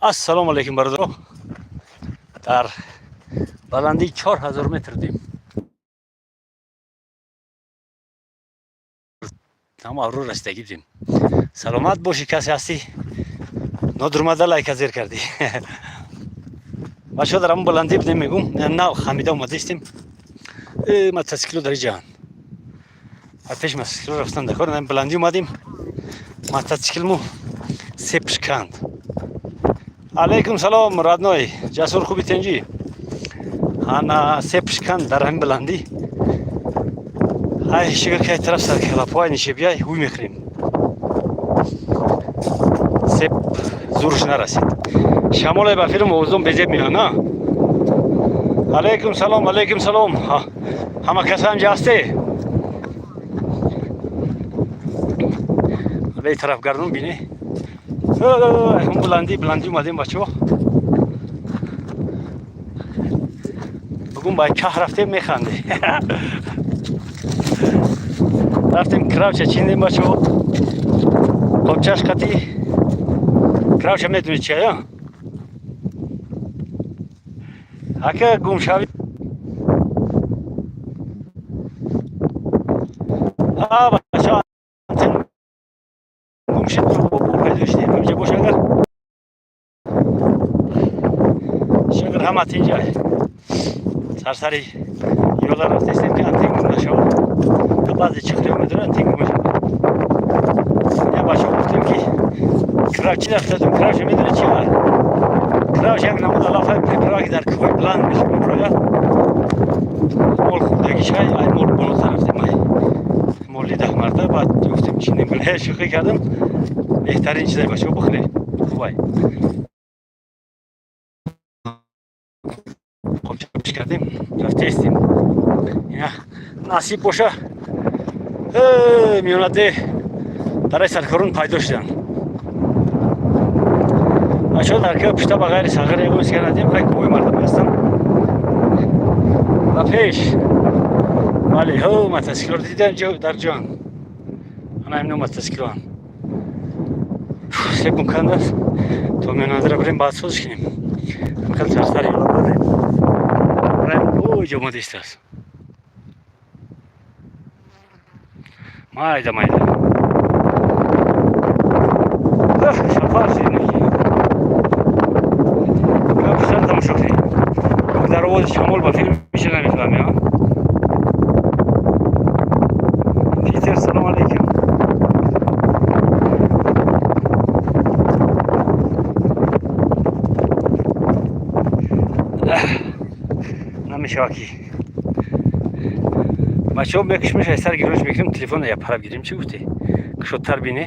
Ассалому алайкум, бародаро. Дар баландии 4000 метр будем. Ҳама авру расидагӣ будем. Саломат бошӣ, касе ҳастӣ, нодурмада лайка зер кардӣ. Бачаҳо, дар ҳамон баландӣ будем, мегум, нав хамида омадаистем. Мотоцикло дар иҷаан, пеш мотоцикло рафтан дакор. Баландӣ омадем, мотоциклму сепш канд. Алайкум салом, родной Ҷасур, хуби, тенҷӣ? Ана сепш канд дар ҳамин баландӣ. Ай, шукр, ки тараф саркалапоай нишебиай ҳуй мехӯрем. Сеп зурш нарасид. Шамоле ба филм овозон безеб меояд, на? Алайкум салом, алайкум салом. Ҳама кас ҳамҷа ҳасте? Бей тараф гардон, бине. Ҳам баландӣ, баландӣ омадем, бачаҳо. Бугун ба каҳ рафтем, механде. Рафтем, кравча чиндем, бачаҳо. Қобчаш қати кравча медонед чи ая? Ака, гумшавӣ. Бачаҳо, антен гум шид, пайдо шудем. Ҳамҷа бош, агар шукр, ҳама тинҷа. Сарсари ёла рафтаистем, ки антен гум нашавад. Та баъзе чихриҳо медорад, антен гум мешавад. Я, бачаҳо, гуфтем, ки кравчи рафтадум. Кравча медонед чи? Кравч як намуд алафай приправа, ки дар кӯҳои баланд мешавад. Мол хӯрдагӣ шай, ай мол болотар рафтем, ай моли даҳмарда. Баъд гуфтем, чинем. Шӯхӣ кардам. Беҳтарин чизай, бачаҳо, бихӯре, хубай. Қобча кардем, рафтаистем. Ина, насиб боша, миёнаде дараи саркорун пайдо шуданд, бачаҳо. Дар ка пушта ба ғайри сағир ягон чиз надем. Хай, кӯҳои мардум ҳастам ба пеш. Бале, ҳо, мотоциклро дидан дар ҷон. Ана ино мотоциклоан. Секунд кандааст, то миёнадра бирем, баъд созиш кунем. Хел сарсари ёла бардем. Ой, ҷо омада истааст. Майда, майда. Шафар шидем. Писар, тамошо кунед. Дар овози шамол ба филм миша намефаҳме. Питер, салом алейкум. Намешава, ки бачаҳо мекушмеш, ай сар гирош мекунем, телефона я пара гирем. Чӣ гуфтӣ? Кушодтар бине.